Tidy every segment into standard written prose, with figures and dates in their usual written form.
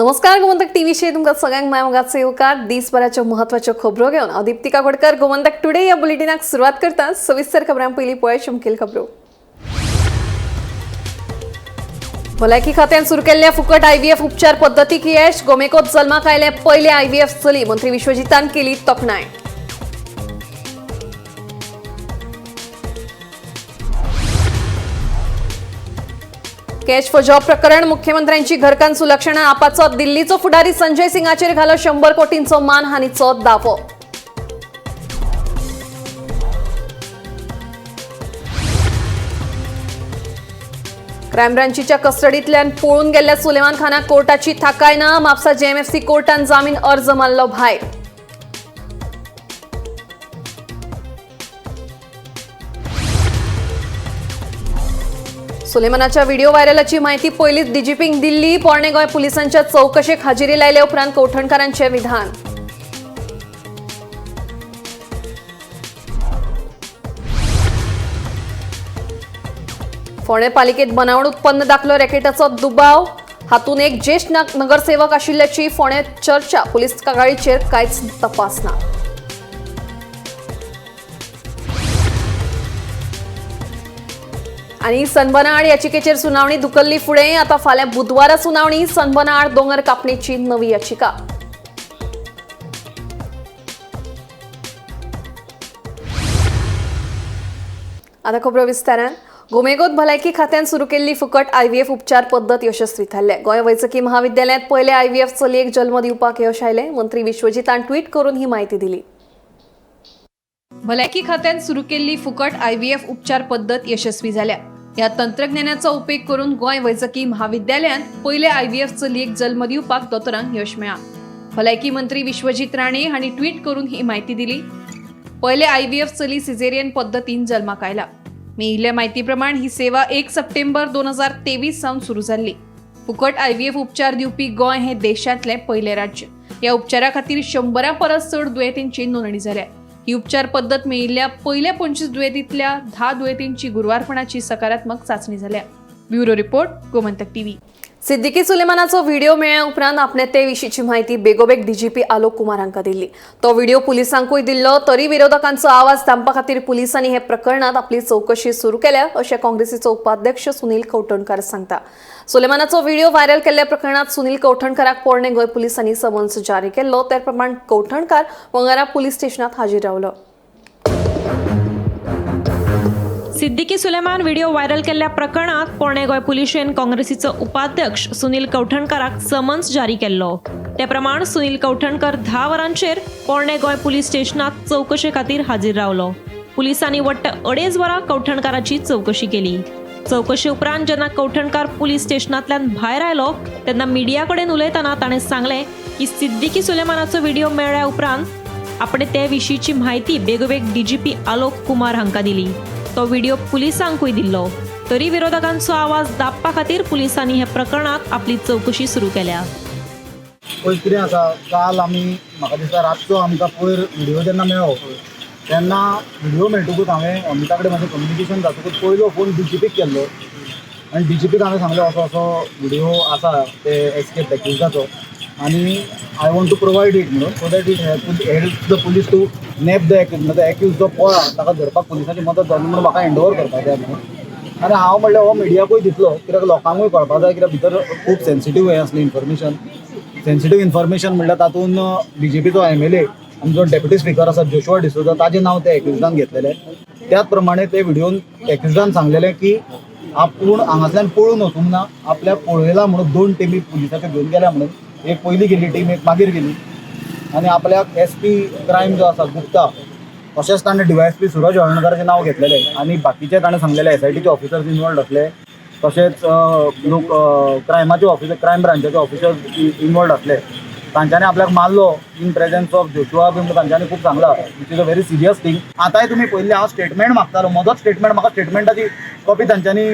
नमस्कार, गोमंतक टीव्हीचेर तुमकां सगळ्यांक माय मोगाचो येवकार. दिसभराच्यो महत्वाच्यो खबरो घेवन हांव दीप्ती काकोडकर गोमंतक टुडे या बुलेटिनाक सुरवात करता. सविस्तर खबरां पयलीं पळय मुखेल खबरो. भलायकी खात्यान सुरू केल्ल्या फुकट आयव्हीएफ उपचार पद्दतीक यश. गोमेकोत जल्माक आयले पयले आयव्हीएफ चली. मंत्री विश्वजितान केली तोखणाय. कॅश फॉर जॉब प्रकरण मुख्यमंत्र्यांची घरकान्न सुलक्षणा आपाचो दिल्लीचो फुडारी संजय सिंगाचेर घालो 100 कोटींचो मानहानीचो दावो. क्रायम ब्रांचीच्या कस्टडींतल्यान पळून गेल्ल्या सुलेमान खानाक कोर्टाची थाकाय ना. म्हापसा जेएमएफसी कोर्टान जामीन अर्ज मारलो भायर. सुलेमानाच्या व्हिडिओ व्हायरलाची माहिती पयलींच डीजीपींक दिल्ली. पोरणे गोंय पुलिसांच्या चौकशेक हाजेरी लायल्या उपरांत कवठणकारांचे विधान. फोंडें पालिकेत बनावण उत्पन्न दाखलो रॅकेटाचो दुबाव. हातून एक ज्येष्ठ नगरसेवक आशिल्ल्याची फोंडें चर्चा. पुलीस कागाळीचेर कांयच तपास ना. आणि सनबर्ना आड याचिकेचेर सुनावणी धुकल्ली फुडें. आता फाल्यां बुधवारा सुनावणी. सनबर्ना आड दोंगर कापणीची नवी याचिका. आता खबरो विस्तारान. गोमेगोत भलायकी खात्यान सुरू केल्ली फुकट आयव्हीएफ उपचार पद्दत यशस्वी थारल्या. गोंय वैजकी महाविद्यालयांत पयले आयव्हीएफ चलयेक जल्म दिवपाक यश आयलें. मंत्री विश्वजितान ट्वीट करून ही म्हायती दिली. भलायकी खात्यान सुरू केल्ली फुकट आयव्हीएफ उपचार पद्दत यशस्वी जाल्या. ह्या तंत्रज्ञानाचो उपेग करून गोंय वैजकी महाविद्यालयांत पयले आयव्हीएफ चलयेक जल्म दिवपाक दोतोरांक यश मेळ्ळां. भलायकी मंत्री विश्वजीत राणे हांणी ट्वीट करून ही म्हायती दिली. पयले आयव्हीएफ चली सिझेरियन पद्दतीन जल्माक आयला. मेळिल्ल्या म्हायती प्रमाण ही सेवा 1 सप्टेंबर 2023 सावन सुरू जाल्ली. फुकट आयव्हीएफ उपचार दिवपी गोंय हे देशांतलें पयलें राज्य. ह्या उपचारा खातीर 100 परस चड दुयेंतींची नोंदणी जाल्या. ही उपचार पद्दत मेळिल्ल्या पयल्या 25 दुयेंतींतल्या 10 दुयेंतींची गुरवारपणाची सकारात्मक चाचणी जाल्या. Bureau report, Gomantak TV. Siddiqui सुलेमानाचो व्हिडिओ मेळ्ळ्या उपरांत आपणे ते विशींची म्हायती बेगोबेग डीजीपी आलोक कुमार हांकां दिल्ली. तो व्हिडिओ पुलिसांकूय दिल्लो तरी विरोधकांचो आवाज थांबपा खातीर पुलिसांनी हे प्रकरणात आपली चौकशी सुरू केल्या अशें काँग्रेसीचो उपाध्यक्ष सुनील कवठणकार सांगता. सुलेमानाचो व्हिडिओ व्हायरल केल्ल्या प्रकरणात सुनील कवठणकाराक पोरणे गोंय पुलिसांनी समन्स जारी केल्लो. त्या प्रमाण कवठणकार मंगळारा पुलीस स्टेशनात हाजीर रावलो. सिद्दीकी सुलेमान व्हिडिओ व्हायरल केल्ल्या प्रकरणात पोरणे गोंय पुलिशेन काँग्रेसीचो उपाध्यक्ष सुनील कवठणकाराक समन्स जारी केल्लो. ते प्रमाण सुनील कवठणकर 10 वरांचेर पोरणे गोंय पुलीस स्टेशनात चवकशे खातीर हाजीर रावलो. पुलिसांनी वट्ट 2.5 वरां कवठणकाराची चवकशी केली. चवकशे उपरांत जेन्ना कवठणकार पुलीस स्टेशनांतल्यान भायर आयलो तेन्ना मिडिया कडेन उलयतना ताणें सांगलें की सिद्दीकी सुलेमानाचो व्हिडिओ मेळ्ळ्या उपरांत आपणे ते विशींची म्हायती बेगोबेग डीजीपी आलोक कुमार हांकां दिली. तो व्हिडिओ पुलिसांकूय दिल्लो तरी विरोधकांचो आवाज दाबपा खातीर पुलिसांनी हे प्रकरणात आपली चवकशी सुरू केल्या. पळय कितें आसा, काल आमी म्हाका दिसता रातचो आमकां पयर व्हिडिओ जेन्ना मेळ्ळो तेन्ना व्हिडिओ मेळटकूच हांवें अमिता कडेन म्हाजें कम्युनिकेशन जातकूच पयलो फोन डीजीपीक केल्लो आनी डीजीपीक हांवें सांगलें असो असो व्हिडिओ आसा ते एस्केप एक्युजाचो आनी I want to provide it म्हणून so that it help the police to nab the accused. म्हणजे एक्यूज जो पळा ताका धरपाक पुलिसांची मदत जाली म्हणून म्हाका हँड ओवर करपाक जाय म्हणून. आनी हांव म्हणलें हो मिडियाकूय दितलो कित्याक लोकांकूय कळपाक जाय कित्याक भितर खूब सेन्सिटीव हें आसलें इन्फॉर्मेशन. सेन्सिटीव इन्फॉर्मेशन म्हणल्यार तातूंत बीजेपीचो एमएलए आमचो डेप्युटी स्पिकर आसा जोशुआ डिसोजा ताजें नांव ते एक्युजान घेतलेलें. त्याच प्रमाणे ते व्हिडिओन एक्युजान सांगलेलें की आपूण हांगासल्यान पळून वचूंक ना, आपल्याक पळयला म्हणून 2 टिमी पुलिसाच्यो घेवन गेल्या म्हणून, एक पयली गेली टीम एक मागीर गेली आनी आपल्याक एस पी क्रायम जो आसा गुप्ता तशेंच ताणें डीवायएसपी सुरज हळर्णकाराचें नांव घेतलेलें आनी बाकीचे ताणें सांगलेले एसआयटीचे ऑफिसर्स इनवॉल्ड आसले तशेंच लोक क्रायमाचे ऑफिसर क्रायम ब्रांचाचे ऑफिसर्स इनवॉल्ड आसले तांच्यांनी आपल्याक मारलो इन प्रेजन्स ऑफ जोशुआ बी म्हणून तांच्यांनी खूब सांगलां which is a very serious thing. आतांय तुमी पयलीं हांव स्टेटमेंट मागतालो, म्हजोच स्टेटमेंट म्हाका स्टेटमेंटाची कॉपी तांच्यांनी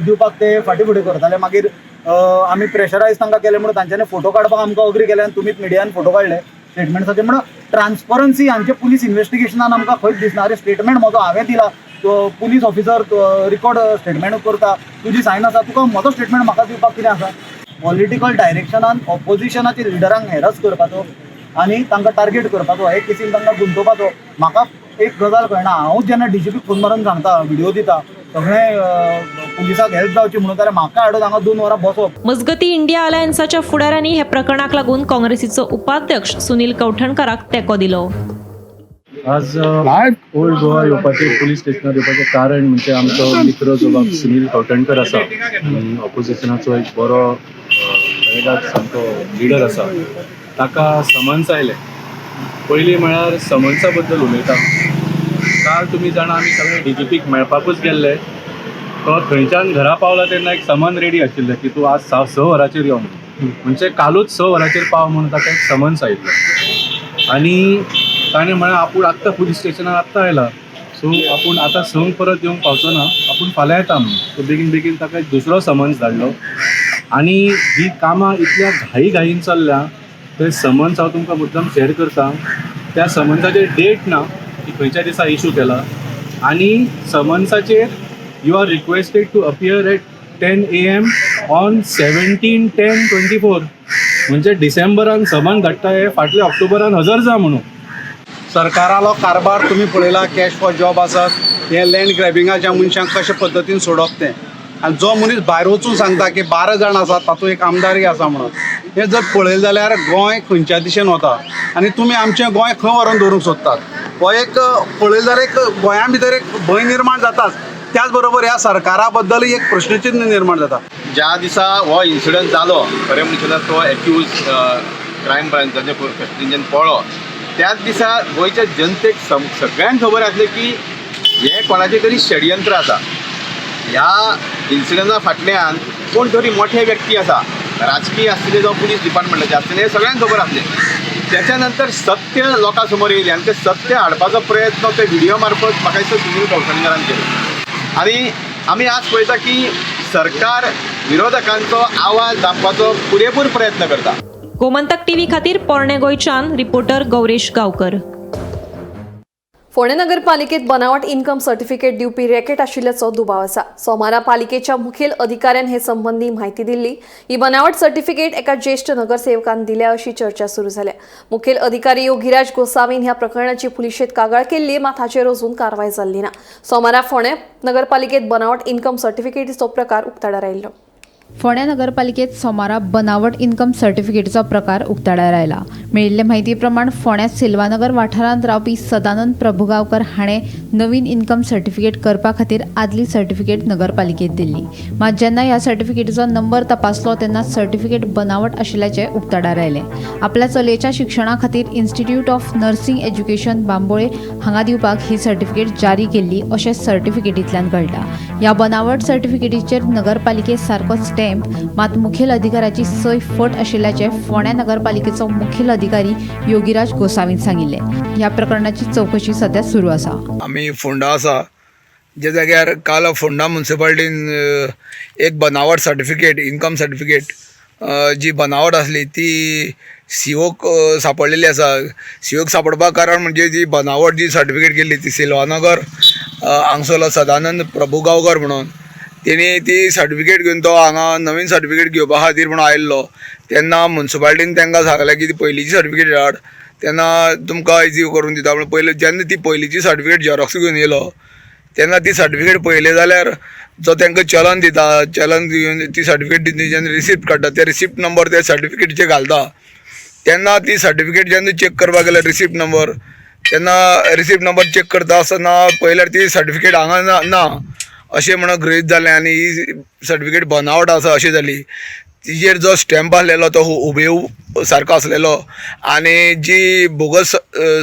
दिवपाक ते फाटीं फुडें करताले. मागीर आमी प्रेशरायज तांकां केलें म्हणून तांच्यांनी फोटो काडपाक आमकां अग्री केले आनी तुमीच मिडियान फोटो काडले स्टेटमेंट्साचे. म्हणून ट्रान्सपरन्सी हांचे पुलीस इन्वेस्टिगेशनान आमकां खंयच दिसना. अरे स्टेटमेंट म्हजो हांवें दिला, तो पुलीस ऑफिसर रिकॉर्ड स्टेटमेंट करता, तुजी सायन आसा, तुका म्हजो स्टेटमेंट म्हाका दिवपाक कितें आसा? पॉलिटिकल डायरेक्शनान ऑपोजिशनाचे लिडरांक हॅरस करपाचो आनी तांकां टार्गेट करपाचो, हे केसीन तांकां गुंतोवपाचो. म्हाका एक गजाल कळना, हांव जेन्ना डीजीपीक फोन मारून सांगता, व्हिडिओ दिता सगळें पुलिसाक हेल्प जावची म्हणून, जाल्यार म्हाका हाडून हांगा 2 वरां बसप. मजगती, इंडिया अलायन्साच्या फुडाऱ्यांनी हे प्रकरणाक लागून काँग्रेसीचो उपाध्यक्ष सुनील कवठणकराक तेंको दिलो. आज ओल्ड गोवा येवपाचें, पुलीस स्टेशनार येवपाचें कारण म्हणजे आमचो मित्र जो बाब सुनील कवठणकर आसा, ऑपोजिशनाचो एक बरो कडेगाद सामको लिडर आसा, ताका समन्स आयलें. पयलीं म्हळ्यार समन्सा बद्दल उलयता. काल तुमी जाणा, आमी सगळे डीजीपीक मेळपाकूच गेल्ले. तो थंयच्यान घरा पावला तेन्ना एक समन रेडी आशिल्लें की तूं आज 6 वरांचेर यो म्हणून. म्हणजे कालूच 6 वरांचेर पाव म्हणून ताका एक समन्स आयिल्लो आनी ताणें म्हळें, आपूण आत्तां पुलीस स्टेशनार आत्तां आयला, सो आपूण आतां 6ंक परत येवंक पावचो ना, आपूण फाल्यां येता म्हणून. सो बेगीन बेगीन ताका एक दुसरो समन्स धाडलो आनी ही कामां इतल्या घाई घाईन चल्ल्या. ते समन्स हांव तुमकां मुद्दम शेअर करता. त्या समन्साचेर डेट ना की खंयच्या दिसा इशू केला आनी समन्साचेर "You are requested to appear at 10 a.m. on 17/10/24". म्हणजे डिसेंबरान समन धाडटा हे फाटल्या ऑक्टोबरान हजर जा म्हणून. सरकारालो कारभार तुमी पळयला. कॅश फॉर जॉब आसत, हे लँड ग्रॅबिंगाच्या मनशांक कशे पद्दतीन सोडप तें, आनी जो मनीस भायर वचून सांगता की 12 जाण आसात, तातूंत एक आमदारय आसा म्हणून, हें जर पळयलें जाल्यार गोंय खंयच्या दिशेन वता आनी तुमी आमचें गोंय खंय व्हरोन दवरूंक सोदतात, हो एक पळयलें जाल्यार एक गोंया भितर एक भंय निर्माण जाताच. त्याच बरोबर ह्या सरकारा बद्दलय एक प्रश्नचिन्न निर्माण जाता. ज्या दिसा हो इन्सिडंट जालो, खरें म्हणल्यार तो एक्यूज क्रायम ब्रांचाच्या कस्टडीच्यान पळ्ळो, त्याच दिसा गोंयच्या जनतेक सगळ्यांक खबर आसलें की हें कोणाचें तरी षडयंत्र आसा. ह्या इन्सिडंटा फाटल्यान कोण तरी मोठे व्यक्ती आसा, राजकीय आसतले जावं पुलीस डिपार्टमेंटाचे आसतले, हें सगळ्यांक खबर आसलें. त्याच्या नंतर सत्य लोकां समोर येयलें आनी तें सत्य हाडपाचो प्रयत्न ते व्हिडिओ मार्फत म्हाका दिसता सुनील कवठणकारान केलो. आनी आमी आज पळयता की सरकार विरोधकांचो आवाज दामपाचो पुरेपूर प्रयत्न करता. गोमंतक टीव्ही खातीर पोरणे गोंयच्यान रिपोर्टर गौरेश गावकर. फोंडें नगरपालिकेत बनावट इन्कम सर्टिफिकेट दिवपी रॅकेट आशिल्ल्याचो दुबाव आसा. सोमारा पालिकेच्या मुखेल अधिकाऱ्यान हे संबंदी म्हायती दिल्ली. ही बनावट सर्टिफिकेट एका ज्येश्ठ नगरसेवकान दिल्या अशी चर्चा सुरू जाल्या. मुखेल अधिकारी योगीराज गोसावीन ह्या प्रकरणाची पुलिशेत कागाळ केल्ली, मात हाचेर अजून कारवाय जाल्ली ना. सोमारा फोंडें नगरपालिकेत बनावट इन्कम सर्टिफिकेटीचो प्रकार उक्ताडार आयिल्लो. फोंड्या नगरपालिकेत सोमारा बनावट इन्कम सर्टिफिकेटीचो प्रकार उक्ताडार आयला. मेळिल्ले म्हायती प्रमाण, फोंड्या सिल्वानगर वाठारांत रावपी सदानंद प्रभुगांवकर हाणें नवीन इन्कम सर्टिफिकेट करपा खातीर आदली सर्टिफिकेट नगरपालिकेत दिल्ली. मात जेन्ना ह्या सर्टिफिकेटीचो नंबर तपासलो तेन्ना सर्टिफिकेट बनावट आशिल्ल्याचें उक्ताडार आयलें. आपल्या चलयेच्या शिक्षणा खातीर institute of nursing education, Bambolim हांगा दिवपाक ही सर्टिफिकेट जारी केल्ली अशें सर्टिफिकेटींतल्यान कळटा. ह्या बनावट सर्टिफिकेटीचेर नगरपालिके सारको स्टॅम्प, मात मुखेल अधिकाऱ्याची सय फट आशिल्ल्याचें फोंड्या नगरपालिकेचो मुखेल अधिकारी योगीराज गोसावीन सांगिल्लें. ह्या प्रकरणाची चवकशी सध्या सुरू आसा. आमी फोंडा आसा, ज्या जाग्यार काल फोंडा मुन्सिपाल्टीन एक बनावट सर्टिफिकेट, इनकम सर्टिफिकेट जी बनावट आसली ती सीओक सांपडलेली आसा. सीओक सांपडपाक कारण म्हणजे जी बनावट जी सर्टिफिकेट केल्ली ती सिल्वानगर हांगसरलो सदानंद प्रभुगांवकर म्हणून, तेणी ती सर्टिफिकेट घेवन तो हांगा नवीन सर्टिफिकेट घेवपा खातीर म्हणून आयिल्लो. तेन्ना मुन्सिपाल्टीन तांकां सांगलें की ती पयलींची सर्टिफिकेट हाड, तेन्ना तुमकां इजी करून दिता म्हणून. पयलीं जेन्ना ती पयलींची सर्टिफिकेट झेरॉक्स घेवन येयलो तेन्ना ती सर्टिफिकेट पळयली जाल्यार जो तांकां चलन दिता, चलन घेवन ती सर्टिफिकेट दिता, जेन्ना रिसिप्ट काडटा ते रिसिप्ट नंबर ते सर्टिफिकेटीचेर घालता, तेन्ना ती सर्टिफिकेट जेन्ना चॅक करपाक गेल्यार रिसिप्ट नंबर, तेन्ना रिसिप्ट नंबर चॅक करता आसतना पळयल्यार ती सर्टिफिकेट हांगा ना ना अशें म्हणून गृहीत जालें आनी ही सर्टिफिकेट बनावट आसा अशें जाली. तिजेर जो स्टॅम्प आसलेलो तो हुबेहूब सारको आसलेलो आनी जी बोगस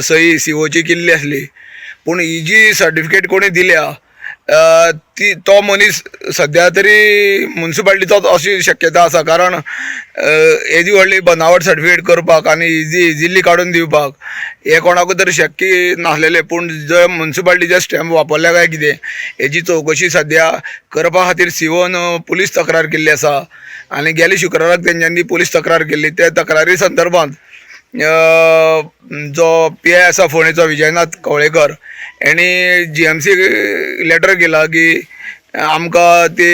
सही सीओची केल्ली आसली. पूण ही जी सर्टिफिकेट कोणी दिल्या ती तो मनीस सद्या तरी मुन्सिपाल्टीचोच अशी शक्यता आसा, कारण येदी व्हडली बनावट सर्टिफिकेट करपाक आनी इजिली काडून दिवपाक हें कोणाकूय तरी शक्य नासलेलें. पूण जर मुन्सिपाल्टीचे स्टॅम्प वापरल्या काय कितें हेजी चवकशी सद्या करपा खातीर सीओन पुलीस तक्रार केल्ली आसा आनी गेले शुक्राराक तेंच्यांनी पुलीस तक्रार केल्ली. त्या तक्रारी संदर्भात जो पीआय आसा फोंडेचो, विजयनाथ कवळेकर, हेणी जीएमसी लेटर केला की आमकां ती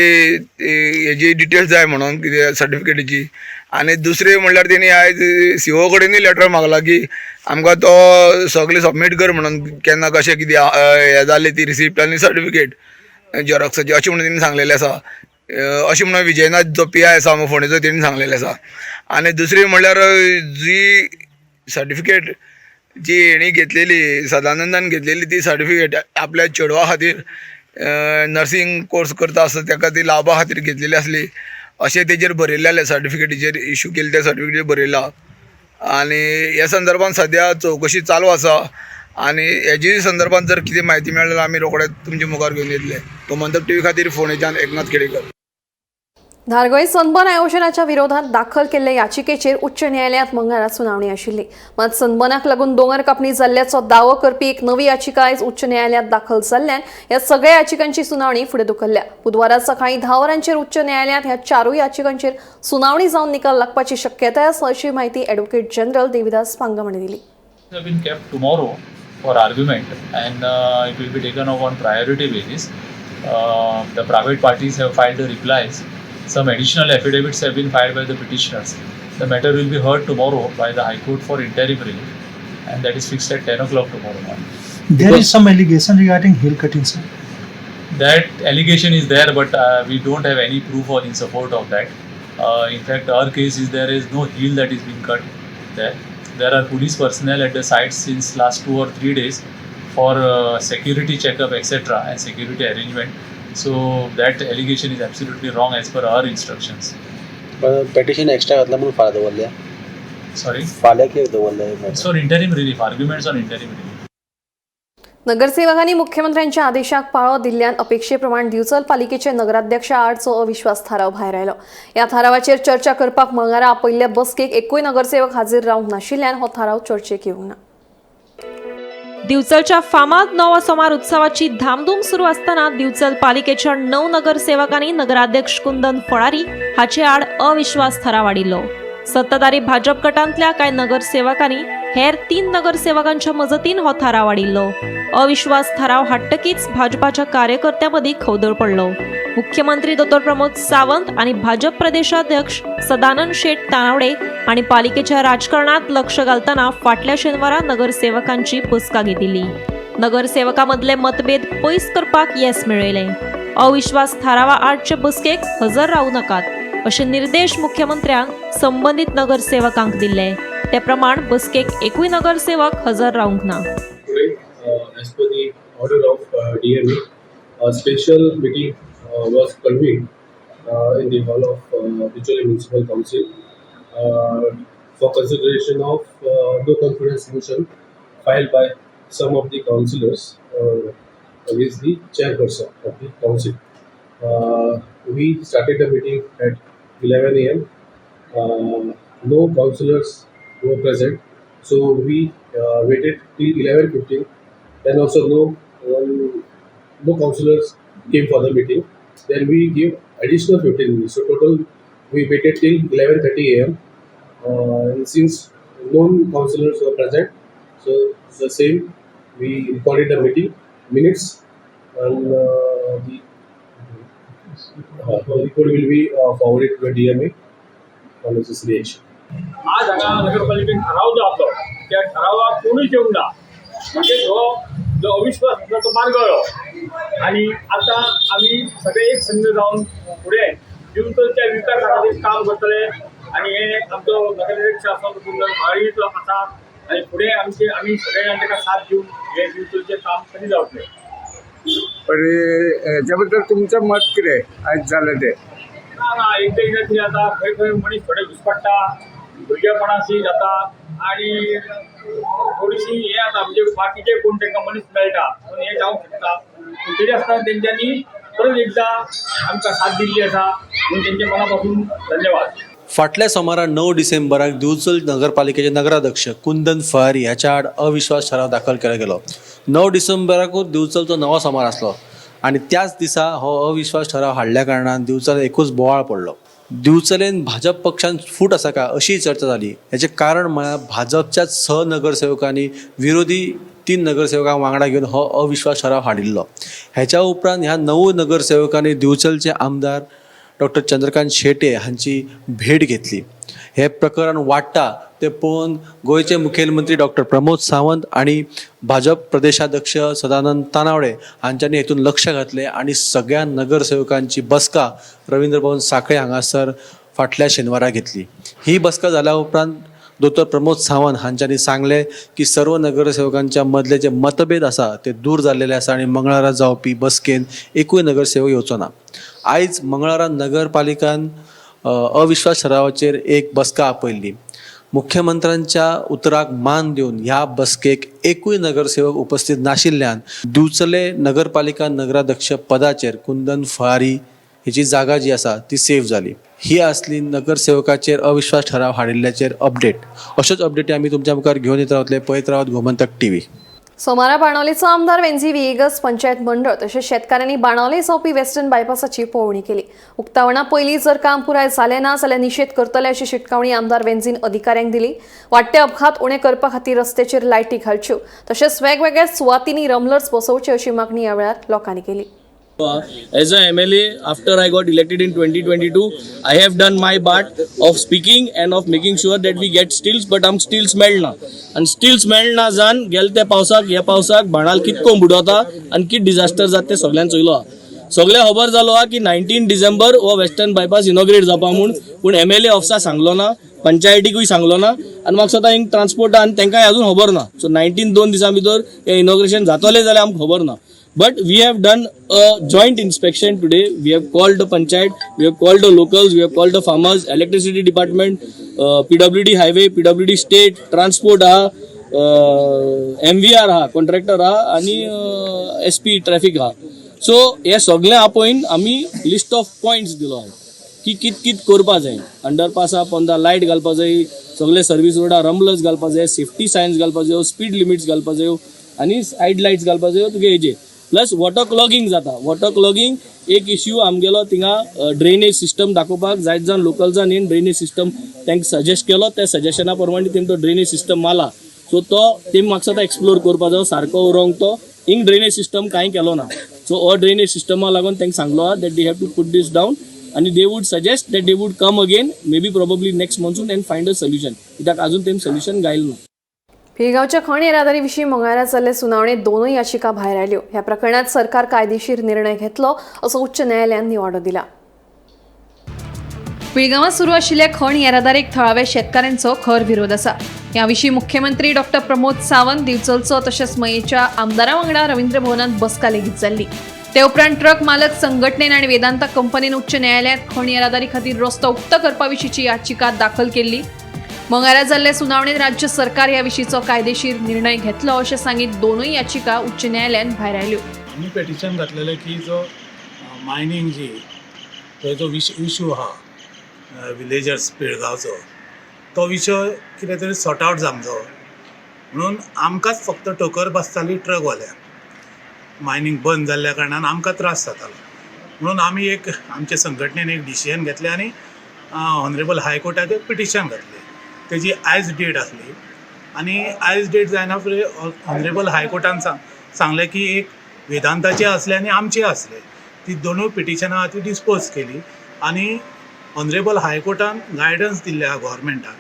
हेजी डिटेल्स जाय म्हणून कितें सर्टिफिकेटीची. आनी दुसरें म्हणल्यार तेणी आयज सी ओ कडेनूय लेटर मागला की आमकां तो सगळें सबमीट कर म्हणून, केन्ना कशें कितें हें जालें ती रिसिप्ट आनी सर्टिफिकेट झेरॉक्साची अशें म्हणून तेणी सांगलेलें आसा. अशें म्हणून विजयनाथ जो पी I आसा फोंडेचो तेणी सांगलेलें आसा. आनी दुसरें म्हणल्यार जी सर्टिफिकेट जी हेणी घेतलेली, सदानंदान घेतलेली ती सर्टिफिकेट आपल्या चेडवा खातीर नर्सिंग कोर्स करता आसतना ताका ती लावपा खातीर घेतलेली आसली अशें तेजेर बरयल्लें आसलें, सर्टिफिकेटीचेर इशू केल्ले त्या सर्टिफिकेटीचेर बरयलां. आनी ह्या संदर्भान सद्या चवकशी चालू आसा आनी हेजी संदर्भान जर कितें म्हायती मेळ्ळी जाल्यार आमी रोखडेच तुमचे मुखार घेवन येतले. गोमंतक टीव्ही खातीर फोंडेच्यान एकनाथ खेडेकर. धारगळे सनबर्न आयोजनाच्या विरोधात दाखल केल्ल्या याचिकेचेर उच्च न्यायालयात मंगळारा सुनावणी आशिल्ली. मात सनबर्नाक लागून दोंगर कापणी जाल्ल्याचो दावो करपी एक नवी याचिका आयज उच्च न्यायालयात दाखल जाल्ल्यान ह्या सगळ्या याचिकांची सुनावणी फुडें धुकल्ल्या. बुधवारा सकाळी 10 वरांचेर उच्च न्यायालयात ह्या चारूय याचिकांचेर सुनावणी जावन निकाल लागपाची शक्यताय आसा अशी म्हायती ॲडव्होकेट जनरल देविदास पांगम हांणी दिली. Have been kept tomorrow for argument and it will be taken up on priority basis. The private parties have filed the replies. Some additional affidavits have been filed by the petitioners. The matter will be heard tomorrow by the High Court for interim relief, and that is fixed at 10 o'clock tomorrow morning. There is some allegation regarding hill cutting, sir. That allegation is there, but we don't have any proof or in support of that. In fact, our case is there is no hill that is being cut there. There are police personnel at the site since last 2 or 3 days for security checkup, etc., and security arrangement. So that allegation is absolutely wrong as per our instructions. Petition extra घातला म्हणून फाल्यां दवरल्या. Sorry? फाल्यां कित्याक दवरल्या? It's for interim relief, arguments on interim relief. नगरसेवकांनी मुख्यमंत्र्यांच्या आदेशाक पाळो दिल्ल्यान अपेक्षेप्रमाण दिवचल पालिकेचे नगराध्यक्ष आडचो अविश्वास थाराव भायर आयलो. ह्या थारावाचेर चर्चा करपाक मंगळारा आपयल्ल्या बसकेक एकूय नगरसेवक हाजीर रावंक नाशिल्ल्यान हो थाराव चर्चेक येवंक ना. दिवचलच्या फामाद नवो सोमार उत्सवाची धामधूम सुरू आसतना दिवचल पालिकेच्या 9 नगरसेवकांनी नगराध्यक्ष कुंदन फळारी हाचे आड अविश्वास थाराव हाडिल्लो. सत्ताधारी भाजप गटांतल्या कांय नगरसेवकांनी हेर 3 नगरसेवकांच्या मजतीन हो थाराव हाडिल्लो. अविश्वास थाराव हाडटकीच भाजपाच्या कार्यकर्त्यां मदीं खवदळ पडलो. मुख्यमंत्री दोतोर प्रमोद सावंत आनी भाजप प्रदेशाध्यक्ष सदानंद शेट तानावडे आनी पालिकेच्या राजकारणात लक्ष घालतना फाटल्या शेनवारा नगरसेवकांची बसका घेतिल्ली. नगरसेवकां मदले मतभेद पयस करपाक येस मेळयलें. अविश्वास थारावा आडचे बसकेक हजर रावू नाकात अशे निर्देश मुख्यमंत्र्यान संबंदीत नगरसेवकांक दिल्ले. ते प्रमाण बसकेक एकूय नगरसेवक हजर रावंक ना. As per the order of DMA, a special meeting was convened in the hall of Bicholim Municipal Council for consideration of no confidence motion filed by some of the councillors against the chairperson of the council. We started the meeting at 11 a.m. No councillors were present, so we waited till 11:15. Then also no councillors came for the meeting. Then we gave additional 15 minutes. So total we waited till 11:30 a.m. And since no councillors were present, so the same we recorded the meeting minutes, and the report will be forwarded to the DMA for necessary action. आज हांगा नगरपालिकेन ठराव जो आपलो त्या ठरावाक कोणूच येवंक ना, म्हणजे हो जो अविश्वास आसलो तो मारगळ्ळो आनी आतां आमी सगळे एक संघ जावन फुडें दिवचलच्या विकासा खातीर काम करतले आनी हे आमचो नगराध्यक्ष आसा तो कुंदन फळारीचो आसा आनी फुडें आमचे आमी सगळे जाण ताका साथ दिवन हे दिवचलचें काम करीत रावतले. पण हेच्या बद्दल तुमचें मत कितें आयज जालें तें? ना ना, एकदां एकदां कितें जाता, खंय खंय मनीस थोडे घुसपडटा, भुरगेपणाशी जाता आनी थोडीशी हें जाता, म्हणजे बाकीचे कोण तांकां मनीस मेळटा म्हणून हें जावंक शकता. पूण तरी आसतना तेंच्यांनी परत एकदां आमकां साथ दिल्ली आसा म्हणून तेंचे मना पासून धन्यवाद. फाटल्या सोमारा 9 डिसेंबराक दिवचल नगरपालिकेचे नगराध्यक्ष कुंदन फळारी हाच्या आड अविश्वास ठराव दाखल केलो गेलो. 9 डिसेंबराकूच दिवचलचो नवो सोमार आसलो आनी त्याच दिसा हो अविश्वास ठराव हाडल्या कारणान दिवचल एकूच बोवाळ पडलो. दिवचलेन भाजप पक्षान फूट आसा काय अशी चर्चा जाली. हेचें कारण म्हळ्यार भाजपच्याच 6 नगरसेवकांनी विरोधी 3 नगरसेवकांक वांगडा घेवन हो अविश्वास ठराव हाडिल्लो. हेच्या उपरांत ह्या 9 नगरसेवकांनी दिवचलचे आमदार डॉक्टर चंद्रकांत शेट्ये हांची भेट घेतली. हे प्रकरण वाडटा ते पळोवन गोंयचे मुखेलमंत्री डॉक्टर प्रमोद सावंत आनी भाजप प्रदेशाध्यक्ष सदानंद तानावडे हांच्यांनी हेतून लक्ष घातलें आनी सगळ्या नगरसेवकांची बसका रवींद्र भवन सांखळे हांगासर फाटल्या शेनवारा घेतली. ही बसका जाल्या उपरांत दोतोर प्रमोद सावंत हांच्यांनी सांगलें की सर्व नगरसेवकांच्या मदले जे मतभेद आसा ते दूर जाल्लेले आसा आनी मंगळारा जावपी बसकेन एकूय नगरसेवक येवचो ना. आयज मंगळारा नगरपालिकान अविश्वास ठरावाचेर एक बसका आपयल्ली. मुख्यमंत्र्यांच्या उतराक मान दिवन ह्या बसकेक एकूय नगरसेवक उपस्थित नाशिल्ल्यान दिवचले नगरपालिका नगराध्यक्ष पदाचेर कुंदन फळारी हेची जागा जी आसा ती सेफ जाली. ही आसली नगरसेवकाचेर अविश्वास ठराव हाडिल्ल्याचेर अपडेट. अश्योच अपडेटी आमी तुमच्या मुखार घेवन येत रावतले. पळयत रावत गोमंतक टीव्ही. सोमारा बाणावलेचो आमदार वेंझी व्हिएगस पंचायत मंडळ तशेंच शेतकारांनी बाणावले जावपी वेस्टर्न बायपासाची पळोवणी केली. उक्तावणा पयलीं जर काम पुराय जालें ना जाल्यार निशेध करतले अशी शिटकावणी आमदार वेंझीन अधिकाऱ्यांक दिली. वाडटे अपघात उणे करपा खातीर रस्त्याचेर लायटी घालच्यो तशेंच वेगवेगळ्या सुवातींनी रमलर्स बसोवचे अशी मागणी ह्या वेळार लोकांनी केली. As a MLA, after I got elected in 2022, I have done my part of speaking and of making sure that we get steels, but आमकां स्टील्स मेळना आनी स्टील्स मेळना जावन गेले त्या पावसाक ह्या पावसाक बाणाल कितको बुडवता आनी कित डिजास्टर जाता तें सगल्यांक चोयलो आहा. सगळें खबर जालो आहा की 19 डिसेंबर हो वेस्टर्न बायपास इनॉग्रेट जावपा म्हूण, पूण एमएलए ऑफिसा सांगलो ना, पंचायतीकूय सांगलो ना आनी म्हाका दिसता हिंग ट्रान्सपोर्ट आनी तांकांय अजून खबर ना. सो 19 2 दिसां भितर हें इनॉग्रेशन जातलें जाल्यार आमकां खबर ना. But we have done a joint inspection today. We have called the panchayat, we have called the locals, we have called the farmers, electricity department, PWD highway, PWD state, transport हा, MVR हा, contractor हा आनी SP traffic हा. So हे सगळें आपोवन आमी list of points दिलो आहा की कित कित करपा जाय. अंडरपासा पोंदा लायट घालपा जाय, सगळे सर्वीस रोडा रमलर्स घालपा जाय, सेफ्टी सायन्स घालपा जायो, स्पीड लिमिट्स घालपा जायो आनी सायड लायट्स घालपा जायो तुगे हेजे. प्लस वॉटर क्लॉगिंग जाता. वॉटर क्लॉगिंग एक इश्यू आमगेलो थिंगा ड्रेनेज सिस्टम दाखोवपाक जायत जावन लोकल्सान येवन ड्रेनेज सिस्टम तांकां सजेस्ट केलो. त्या सजेशना प्रमाणे तेमी तो ड्रेनेज सिस्टम मारला. सो तो तेमी म्हाका दिसता एक्सप्लोर करपा जायो सारको उरोंक तो हिंग ड्रेनेज सिस्टम कांय केलो ना. सो हो ड्रेनेज सिस्टमा लागून तांकां सांगलो आहा that they have to put this down आनी they would suggest that they would come again maybe probably next monsoon and find a solution, कित्याक अजून तेमी सोल्युशन गायलें ना. पिळगांवच्या खण येरादारी विशीं मंगळारा जाल्ले सुनावणेत दोनूय याचिका भायर आयल्यो. ह्या प्रकरणात सरकार कायदेशीर निर्णय घेतलो असो उच्च न्यायालयान निवाडो दिला. पिळगांवात सुरू आशिल्ल्या खण येरादारीक थळाव्या शेतकारांचो खर विरोध आसा. ह्या विशीं मुख्यमंत्री डॉक्टर प्रमोद सावंत दिवचलचो तशेंच मयेच्या आमदारा वांगडा रवींद्र भवनात बसका लेगीत जाल्ली. ते उपरांत ट्रक मालक संघटनेन आनी वेदांता कंपनीन उच्च न्यायालयांत खण येरादारी खातीर रस्तो उक्तो करपा विशींची याचिका दाखल केल्ली. मंगळारा जाल्ले सुनावणेत राज्य सरकार ह्या विशींचो कायदेशीर निर्णय घेतलो अशें सांगीत दोनूय याचिका उच्च न्यायालयान भायर आयल्यो. आमी पेटिशन घातलेलें की जो मायनींग जी थंय जो इशू आहा विलेजर्स पिळगांवचो तो विशय कितें तरी सॉर्ट आवट जावंक जावो म्हणून. आमकांच फक्त ठोकर बसताली ट्रकवाल्यांक, मायनींग बंद जाल्ल्या कारणान आमकां त्रास जातालो. म्हणून आमी एक आमच्या संघटनेन एक डिसिजन घेतलें आनी ऑनरेबल हायकोर्टाक एक पिटिशन घातलें. तेजी आयज डेट आसली आनी आयज डेट जायना फुडें ऑनरेबल हायकोर्टान सांगलें की एक वेदांताचें आसलें आनी आमचें आसलें, ती दोनूय पिटिशनां आहा ती डिस्पोज केली आनी ऑनरेबल हायकोर्टान गायडन्स दिल्लें आहा गोवोरमेंटाक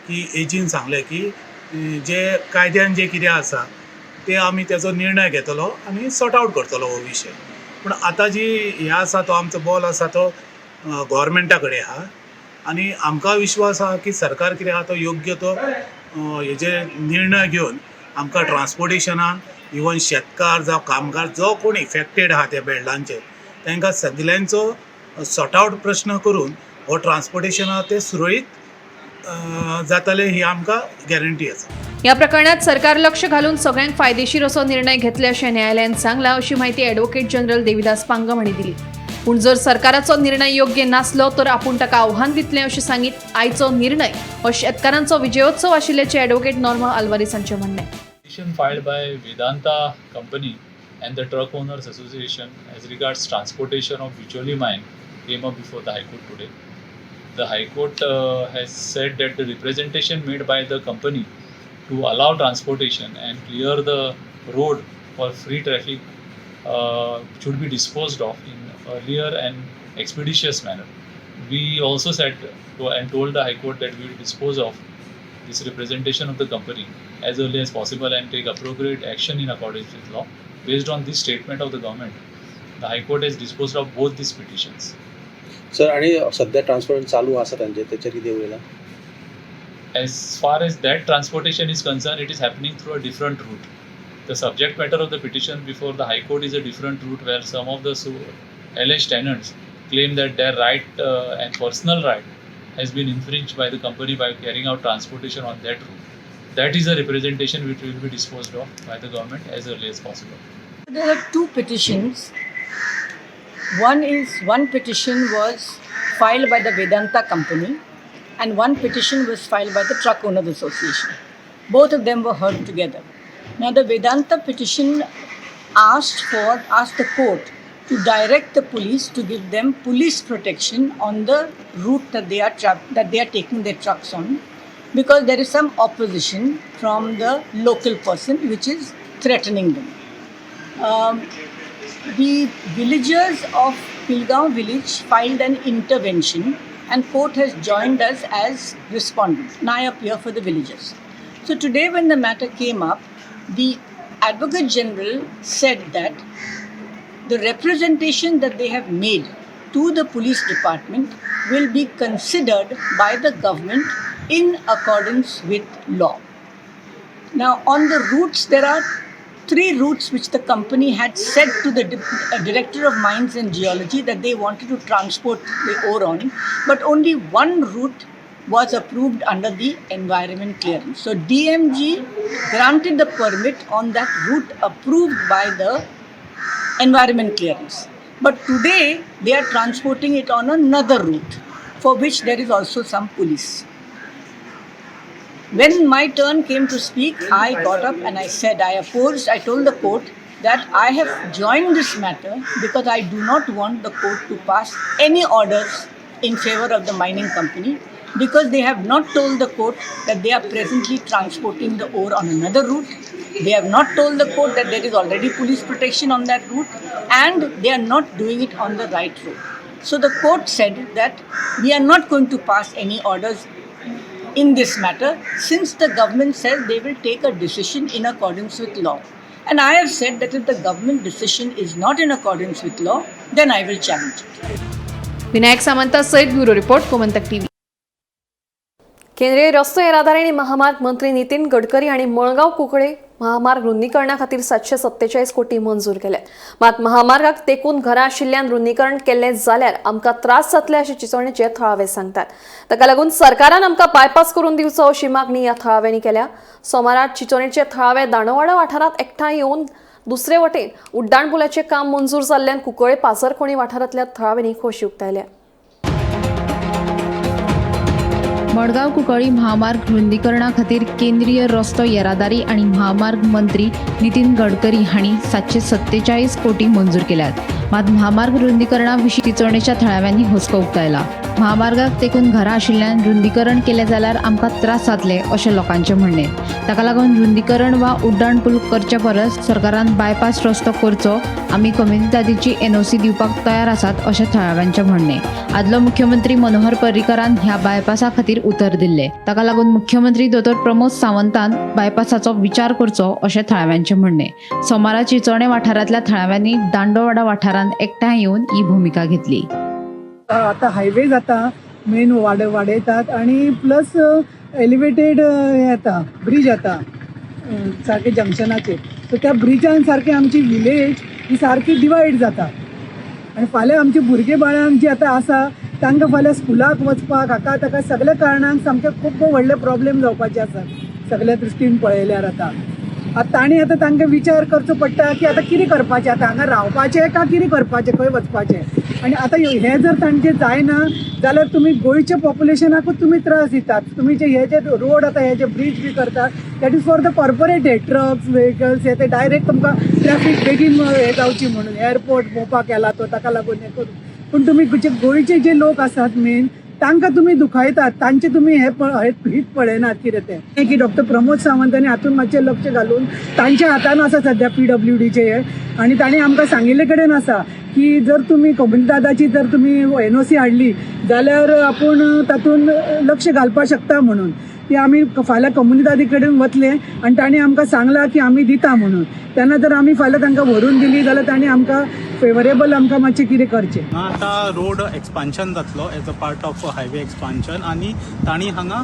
की एजीन सांगलें की जे कायद्यान जें कितें आसा ते आमी तेजो निर्णय घेतलो आनी सॉर्ट आवट करतलो हो विशय. पूण आतां जी हें आसा तो आमचो बॉल आसा तो गोवोरमेंटा कडेन आहा आनी आमकां विश्वास आहा की सरकार कितें आहा तो योग्य तो हेजेर निर्णय घेवन आमकां ट्रान्सपोर्टेशनाक इवन शेतकार जावं कामगार जो कोण इफेक्टेड आहा त्या बेल्डांचेर तांकां सगल्यांचो सॉर्ट आवट प्रश्न करून हो ट्रान्सपोर्टेशन आहा तें सुरळीत जातलें ही आमकां गॅरंटी आसा. ह्या प्रकरणात सरकार लक्ष घालून सगळ्यांक फायदेशीर असो निर्णय घेतले अशें न्यायालयान सांगलां अशी माहिती ॲडव्होकेट जनरल देविदास पांगम हांणी दिली. पूण जर सरकाराचो निर्णय योग्य नासलो तर आपूण ताका आव्हान दितलें अशें सांगीत आयचो निर्णय हो शेतकारांचो विजयोत्सव आशिल्ल्याचें ॲडव्होकेट नॉर्मा अल्वारीस हांचें म्हणणें. Petition filed by Vedanta company and the Truck Owners Association as regards transportation of Bicholim mine came up before the High Court today. The High Court has said that the representation made by the company to allow transportation and clear the road for free traffic should be disposed of in earlier and expeditious manner. We also said and told the High Court that we will dispose of this representation of the company as early as possible and take appropriate action in accordance with law. Based on this statement of the government, the High Court has disposed of both these petitions. Sir, आणि सध्या transport चालू आसा तांचे, तेचेर कितें उलयलां? As far as that transportation is concerned, it is happening through a different route. The subject matter of the petition before the High Court is a different route where some of the alleged tenants claim that their right and personal right has been infringed by the company by carrying out transportation on that route. That is a representation which will be disposed of by the government as early as possible. There are two petitions. One petition was filed by the Vedanta company and one petition was filed by the Truck Owners Association. Both of them were heard together. Now the Vedanta petition asked the court to direct the police to give them police protection on the route that they are taking their trucks on, because there is some opposition from the local person which is threatening them. The villagers of Pilgaon village filed an intervention and court has joined us as respondents, and I appear for the villagers. So today when the matter came up, the Advocate General said that the representation that they have made to the police department will be considered by the government in accordance with law. Now on the routes, there are three routes which the company had said to the Director of Mines and Geology that they wanted to transport the ore on, but only one route was approved under the environment clearance. So DMG granted the permit on that route approved by the environment clearance. But today they are transporting it on another route for which there is also some police. When my turn came to speak, I got up and I said, I opposed, I told the court that I have joined this matter because I do not want the court to pass any orders in favor of the mining company, because they have not told the court that they are presently transporting the ore on another route. They have not told the court that there is already police protection on that route, and they are not doing it on the right route. So the court said that we are not going to pass any orders in this matter, since the government says they will take a decision in accordance with law. And I have said that if the government decision is not in accordance with law, then I will challenge it. Vinayak Samanta सयत bureau report, Gomantak TV. केंद्रीय रस्तो येरादारी आनी महामार्ग मंत्री नितीन गडकरी हांणी मळगांव कुंकळे महामार्ग रुंदीकरणा खातीर 747 कोटी मंजूर केल्यात. मात महामार्गाक तेकून घरां आशिल्ल्यान रुंदीकरण केल्लें जाल्यार आमकां त्रास जातले अशें चिंचोणेचे थळावे सांगतात. ताका लागून सरकारान आमकां बायपास करून दिवचो अशी मागणी ह्या थळाव्यांनी केल्या. सोमारा चिंचोणेचे थळावे दांडोवाडा वाठारांत एकठांय येवन दुसरे वटेन उड्डाण पुलाचें काम मंजूर जाल्ल्यान कुंकळे पाझरखोणी वाठारांतल्या थळाव्यांनी खोशी उक्तायल्या. मडगांव कुंकळी महामार्ग रुंदीकरणा खातीर केंद्रीय रस्तो येरादारी आनी महामार्ग मंत्री नितीन गडकरी हांणी 747 कोटी मंजूर केल्यात. मात महामार्ग रुंदीकरणा विशीं चिंचोणेच्या थळाव्यांनी हुस्को उक्तायला. महामार्गाक तेकून घरां आशिल्ल्यान रुंदीकरण केलें जाल्यार आमकां त्रास जातले अशें लोकांचें म्हणणें. ताका लागून रुंदीकरण वा उड्डाण पूल करचे परस सरकारान बायपास रस्तो करचो, आमी कम्युनिदादीची एनओसी दिवपाक तयार आसात अशें थळाव्यांचें म्हणणें. आदलो मुख्यमंत्री मनोहर पर्रीकरान ह्या बायपासा खातीर उतर दिल्लें. ताका लागून मुख्यमंत्री दोतोर प्रमोद सावंतान बायपासाचो विचार करचो अशें थळाव्यांचें म्हणणें. सोमारा चिंचोणें वाठारांतल्या थळाव्यांनी दांडोवाडा वाठारांत एकठांय येवन ही भुमिका घेतली. आता हायवे जाता मेन वाडयतात आनी प्लस एलिवेटेड हें येता, ब्रीज येता सारकें जंक्शनाचेर. सो त्या ब्रिजान सारकें आमची विलेज ही सारकी डिवायड जाता आनी फाल्यां आमची भुरगीं बाळां जी आतां आसा तांकां फाल्यां स्कुलाक वचपाक हाका ताका सगल्या कारणांक सामके खूब व्हडले प्रॉब्लेम जावपाचे आसात सगल्या दृश्टीन पळयल्यार. आतां आतां तांणी आतां तांकां विचार करचो पडटा की आतां कितें करपाचें, आतां हांगा रावपाचें काय कितें करपाचें, खंय वचपाचें. आनी आतां हें जर तांचें जायना जाल्यार तुमी गोंयच्या पॉप्युलेशनाकूच तुमी त्रास दितात. तुमी जे हे जे रोड आतां हे जे ब्रीज बी करतात that is for the corporated trucks vehicles, हे ते डायरेक्ट तुमकां ट्रॅफीक बेगीन हे जावची म्हणून एअरपोर्ट मोपा केला तो ताका लागून हें करून. पूण तुमी जे गोंयचे जे लोक आसात मेन तांकां तुमी दुखायतात, तांचे तुमी हे हित पळयनात कितें तें की डॉक्टर प्रमोद सावंतांनी हातून मातशें लक्ष घालून तांच्या हातान आसा सद्या PWDचे हे आनी तांणी आमकां सांगिल्ले कडेन आसा की जर तुमी कोमुनिदादाची जर तुमी NOC हाडली जाल्यार आपूण तातूंत लक्ष घालपाक शकता म्हणून. की आमी फाल्यां कोमुनिदादी कडेन वतले आनी तांणी आमकां सांगलां की आमी दिता म्हणून. तेन्ना जर आमी फाल्यां तांकां व्हरून दिली जाल्यार तांणी आमकां फेवरेबल आमकां मातशें कितें करचें. आतां रोड एक्सपान्शन जातलो as a part of highway expansion आनी तांणी हांगा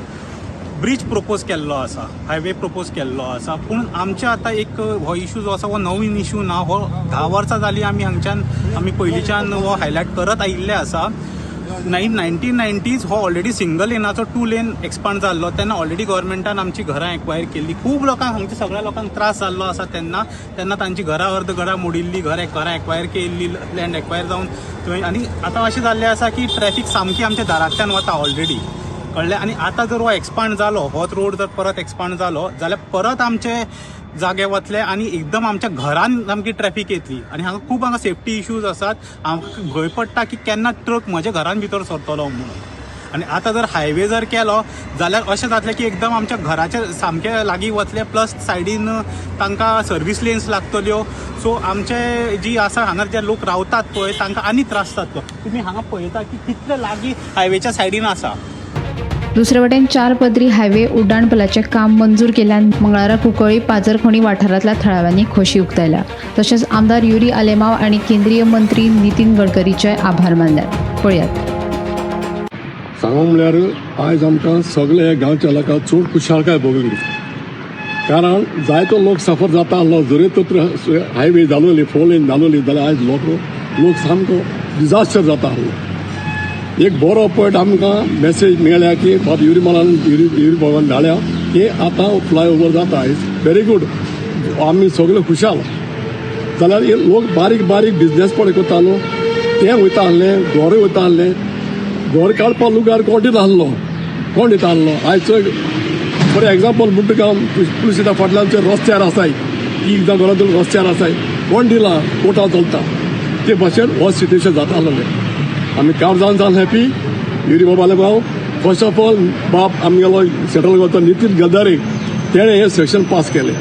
ब्रीज प्रोपोज केल्लो आसा, हायवे प्रोपोज केल्लो आसा. पूण आमचे आतां एक हो इशू जो आसा हो नवीन इशू ना, हो 10 वर्सां जालीं आमी हांगच्यान आमी पयलींच्यान हो हायलायट करत आयिल्ले आसा. 1990s हो ऑलरेडी सिंगल लेनाचो 2 लेन एक्सपांड जाल्लो तेन्ना ऑलरेडी गव्हर्मेंटान आमची घरां एक्वायर केल्ली. खूब लोकांक हांगच्या सगळ्या लोकांक त्रास जाल्लो आसा तेन्ना तेन्ना तांची घरां अर्द घरां मोडिल्ली, घरां एक्वायर केल्ली, लँड एक्वायर जावन थंय. आनी आतां अशें जाल्लें आसा की ट्रॅफीक सामकी आमच्या दारांतल्यान वता ऑलरेडी, कळ्ळें. आनी आतां जर हो एक्सपांड जालो, होच रोड जर परत एक्सपांड जालो जाल्यार परत आमचे जागे वतले आनी एकदम आमच्या घरान सामकी ट्रॅफीक येतली. आनी हांगा खूब हांगा सेफ्टी इश्यूज आसात. आमकां भंय पडटा की केन्ना ट्रक म्हज्या घरान भितर सरतलो म्हणून. आनी आतां जर हायवे जर केलो जाल्यार अशें जातलें की एकदम आमच्या घराच्या सामके लागीं वतले, प्लस सायडीन तांकां सर्वीस लेन्स लागतल्यो. सो आमचे जी आसा हांगा जे लोक रावतात पळय तांकां आनी त्रास जातलो. तुमी हांगा पळयता की कितले लागीं हायवेच्या सायडीन आसा. दुसरे वटेन 4 पदरी हायवे उड्डाण पुलाचें काम मंजूर केल्ल्यान मंगळारा कुंकळी पाजरखणी वाठारांतल्या थळाव्यांनी खोशी उक्तायल्या. तशेंच आमदार युरी आलेमाव आनी केंद्रीय मंत्री नितीन गडकरीचे आभार मानल्यात. पळयात. सांगू म्हणल्यार आयज आमकां सगळे हे गांवच्या लोकांक चड खुशालकाय भोगली, कारण जायतो लोक सफर जाता आसलो. जरी तर हायवे जालोली, 4 लेन जालोली जाल्यार आयज लोक सामको डिजास्टर जाता आसलो. एक बरो पॉयंट आमकां मेसेज मेळ्ळ्या की बाब युरी मालान युरी बाबान धाडल्या की आतां फ्लायओवर जाता. It's very good, आमी सगळे खुशाल. जाल्यार लोक बारीक बारीक बिजनेस पळय करतालो, ते वयता आसले, घरूय वयता आसले. घर काडपाक लुगार कोण दिता आसलो, कोण दिता आसलो. आयज चड फॉर एग्जाम्पल म्हणटा पुलीस फाटल्यान रस्त्यार आसाय, 3 जाण घरांत रस्त्यार आसाय, कोण दिला कोर्टां चलता. ते भाशेन हो सिट्युएशन जाता आसलें. आमी काळजान जावन हॅपी युरी बाबाले भाव. फर्स्ट ऑफ ऑल बाब आमगेलो सेंट्रल गव्हर्नमेंट नितीन गडकरी तेणें हें सेक्शन पास केलें,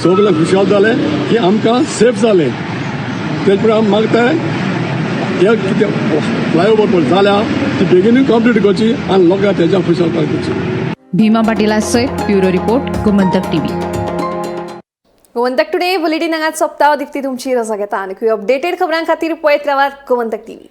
सगळे खुशाल जाले की आमकां सेफ जालें. तेच प्रमाण आमी मागताय हे कितें फ्लायओवर पळय जाल्या ती बेगीनूय कंप्लीट करची आनी लोकांक तेज्या खुशालकाय करची. भीमा पाटीला सयत bureau report, Gomantak TV. Gomantak today bulletin हांगाच सोंपता. दिप्ती तुमची रजा घेता आनी अपडेटेड खबरां खातीर पळयत रावात गोमंतक टीव्ही.